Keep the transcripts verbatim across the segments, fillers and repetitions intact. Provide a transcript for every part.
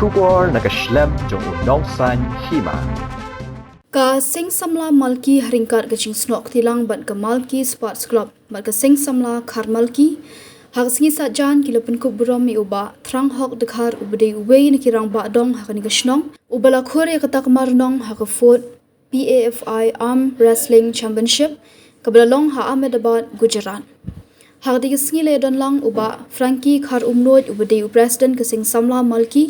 Khubor na ka shlem jong u Nongsaiñ Hima. Ka Seng Samla Malki ha ryngkat ka jingsnoh kti lang bad ka Malki Sports Club bad ka Seng Samla Khar Malki ha ka sngi Saitjaiñ ki la pynkup burom ïa u Bah Thranghok Dkhar uba dei uwei na ki rangbah dong ha kane ka shnong, uba la khur ïa ka takma rnong ha ka fourth P A F I Arm Wrestling Championship kaba la long ha Ahmedabad, Gujarat. Ha katei ka sngi la ïadon lang u Bah Frankie Khar Umnuid uba dei u President ka Seng Samla Malki,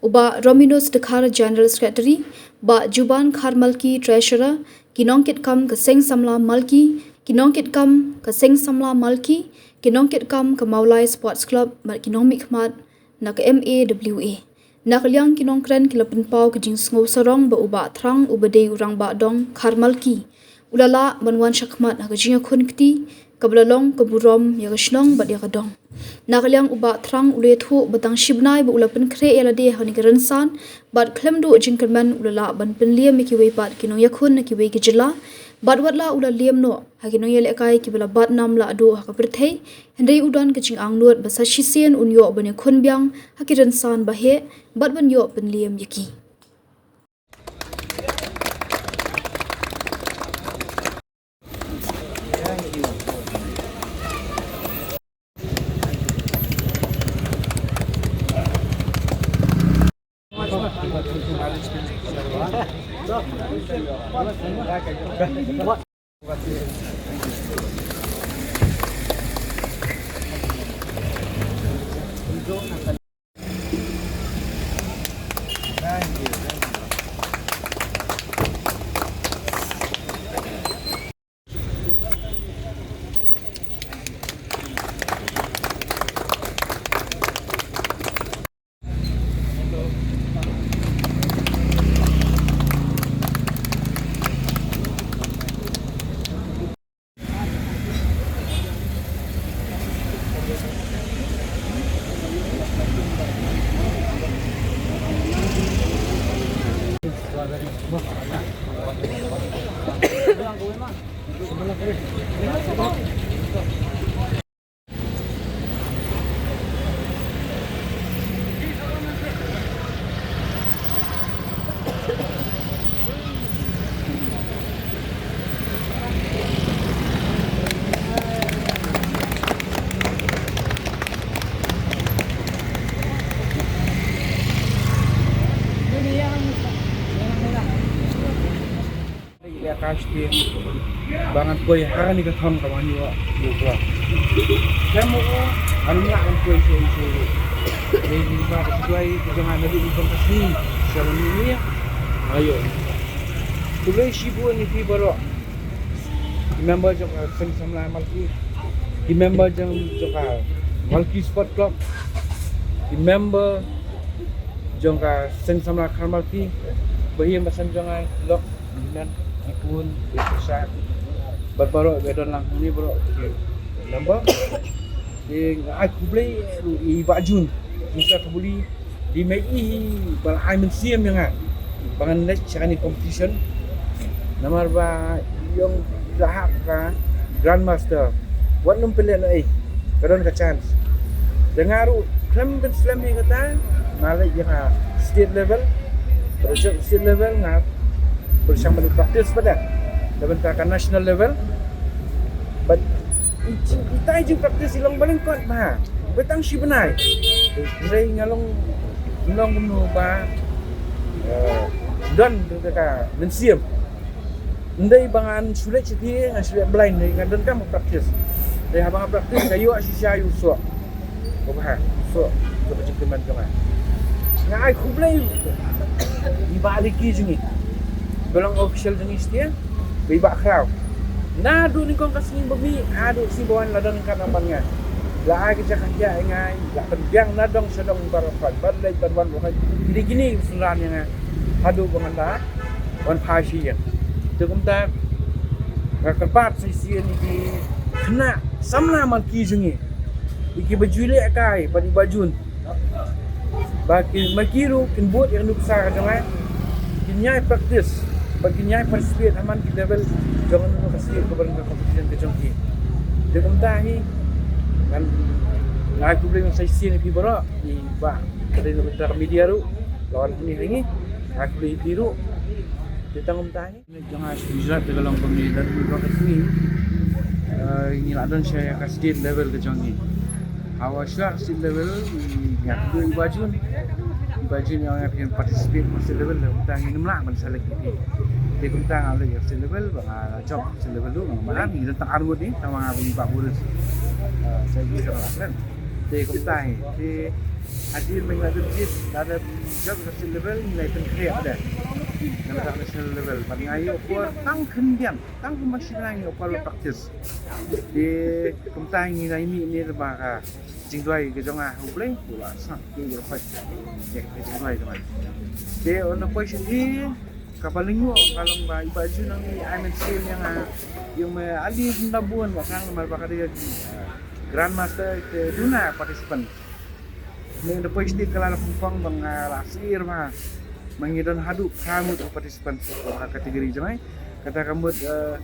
u Bah Rominus Dkhar, General Secretary, Bah Juban Khar Malki, Treasurer, ki nongkitkam ka Seng Samla Malki, ki nongkitkam ka Seng Samla Malki, ki nongkitkam ka Mawlai Sports Club bad ki nongmihkhmat na ka M A W A. Na ka liang ki nongkren ki la pynpaw ka jingsngew sarong ba u Bah Thrang uba dei u rangbah dong Khar Malki u la lah ban wan shakhmat ha ka jingïakhun kti kaba la long ka burom ïa ka shnong bad ïa ka dong. Na ka liang u Bah Thrang u la ïathuh ba tang shi bnai ba u la pynkhreh ïa lade ha kane ka rynsan bad khlem duh jingkyrmen u la lah ban pynliem ïa kiwei pat ki nongïakhun na kiwei ki jylla bad wat la u la liem noh ha ki nongïalehkai kiba la bat nam la duh ha ka pyrthei, hynrei u don ka jingangnud ba sa shisien un ïoh ban ïakhun biang ha ki rynsan ba heh bad ban ïoh pynliem ïa ki. Ïa ka sdang ba ngan poi ha kane ka thong kaba ngan ïoh ïoh bra. Ka mo o ngan lah ngan poi shuh shuh. Dei ni ba ka tuai ka jong nga naduh nyngkong ka sngi. Sha ba ngi ngi ayo. Khublei shibun ïa phi baroh. Ki member jong ka Seng Samla Malki. Ki member jong jong ka Malki Sport Club. Ki member jong ka Seng Samla Khar Malki. Ba ïeng ba sem jong nga lok. Nan, ki khun, ki pisa. Bad baroh, ba don lang ni baroh, ki number. Ki ai khublei ruh ïa i Bah Jun. Ki sa khublei. Dei ma i ba la ai mynsiem ïa nga. Ba ngan leit sha kane competition. Namar ba i ong i la hap ka Grandmaster. Wat nym pynleh noh ei. Ka don ka chance. Te nga ruh khlem pynslem ïa kata, nga leit ïa ka state level. Pyrshang state level nga pyrshang ban practice pat. Te ban ka national level. But i jing, ita i jing practice i long ba lyngkot bha. Ba tang shi bnai. Hynrei nga long, nga long kumno ba, eh, don ka mynsiem. Ym dei ba ngan shu leit shatei, ngan shu leit blind, nga donkam practice. Te haba nga practice, nga ïoh shisha ïa u soh. Ba bha, u soh, u soh ka jingkyrmen jong nga. Nga ai khublei ïa i Bah Ricky jong ngi. Ba long official jong ngi shatei, ba i Bah Khraw. Naduh nyngkong ka sngi ba mih, haduh sngi ba wan la don ka nang ban nga. La ai ka jaka ïa nga, la pynbiang na dong sha dong baroh pat, ban leit ban wan baroh pat. Kine kine u synran ïa nga. Haduh ba ngan da wan phai sha ïing. Te kumta nga kyrpad sa shisien ïa ki khynnah samla Malki jong ngi, ïa ki ba ju lehkai bad i Bah Jun, ba ki Malki ruh kin bud ïa ka nuksa ka jong nga, kin ïai practice bad kin ïai participate ha man ki level jong ka state kaba ring ka competition ka jong ki. Te kumta hi ngan ai khublei sa shisien ïa phi baroh, ïa i Bah, ka dei na ka bynta ka media ruh. Lawan hangne hangne. Aku beli biru. Kita ngam tahi. Jong nga sha Gujarat te ka long kumne, lada ngi ïoh ka sngi, eh, ngi la don sha ka state level ka jong ngi. Hawa shuwa ka state level, ngi ïa kynduh i Bah Jun. I Bah Jun ïa nga phin participate ka state level, kumta ngim lah ban select ïa phi. Te kumta nga leit ïa ka state level, ba nga la jop ka state level ruh, nga mad ngi don tang arngut ne, tang ma nga bad i Bah Boris. Eh, sa ïa ka la kren. Te kumta hi. Te hadien ba ngi la don jied, lada jop ka state level, ngi la pynkhreh de. Ngi la ka national level, bad nga ïoh por tang khyndiat. Tang kumba shi bnai ngi open practice. Te kumta ngi la mih ne ba ka jingduwai ka jong nga ha U Blei, U la sngap, U la pait. Te ka jingduwai jong nga. Te ynda poi sha phi, kaba lyngngoh ka long ba i Bah Jun nang i ai mynsiem ïa nga. Ïa me ali jingdabun ba kang namar ba ka dei Grandmaster te duna participant. Ngi da poi sha ka la pong pong ba nga la sir ma. Ma ngi don haduh phra ngut participant ha category jong ngi. Kata ka mut, eh,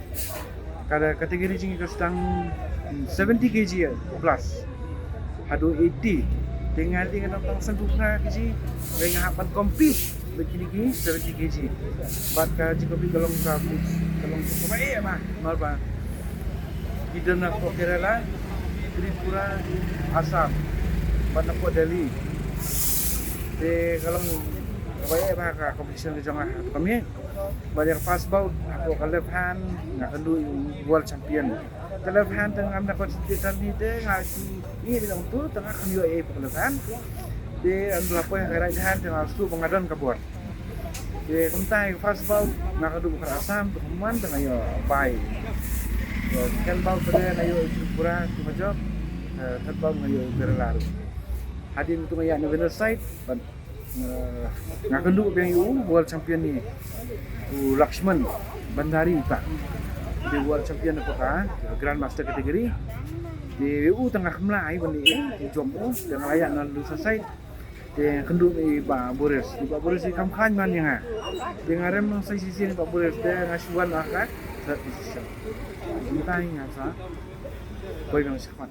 kata category jong ngi ka sdang, mm, seventy K G plus. Haduh eighty. Te nga dei nga don tang sanphew phra K G. Nga hap ban compete. Bad kine ki seventy K G. Bad ka jingkynmaw ka long ka, ka long kaba eh ma, namar ba ki don na ko Kerala, Tripura, Assam, bad na ko Delhi. Te ka long kaba eh ba ka competition ka jong nga ha ka mih. Bad ïa ka first bout, ha ko ka left hand, nga kynduh world champion. Ka left hand te ngam da ko state ni te nga ki ni de long tu te nga kynduh eh ka left hand. Te ynda la poi ka right hand te nga shu ba nga don ka bor. Te kumta ïa ka first bout nga kynduh ka Assam, te kumwan te nga ïoh bye. Te second bout te nga ïoh Tripura, tu majok. Te third bout nga ïoh Kerala ruh. Hadien tu nga ïoh na winner side, bad, eh, nga kynduh biang ïa u world champion ni. U Lakshman Bhandari ta. Dei world champion ha ka Grandmaster category. Te u tang nga khlem lah ai ban leh, eh, jump u, te nga la ïaid na loser side. Te kynduh i Bah Boris. I Bah Boris i kham khlaiñ man ïa nga. Te nga rem nang sa shisien i Bah Boris te nga shu wan ha ka third position. Mynta nga sa poi biang shakhmat.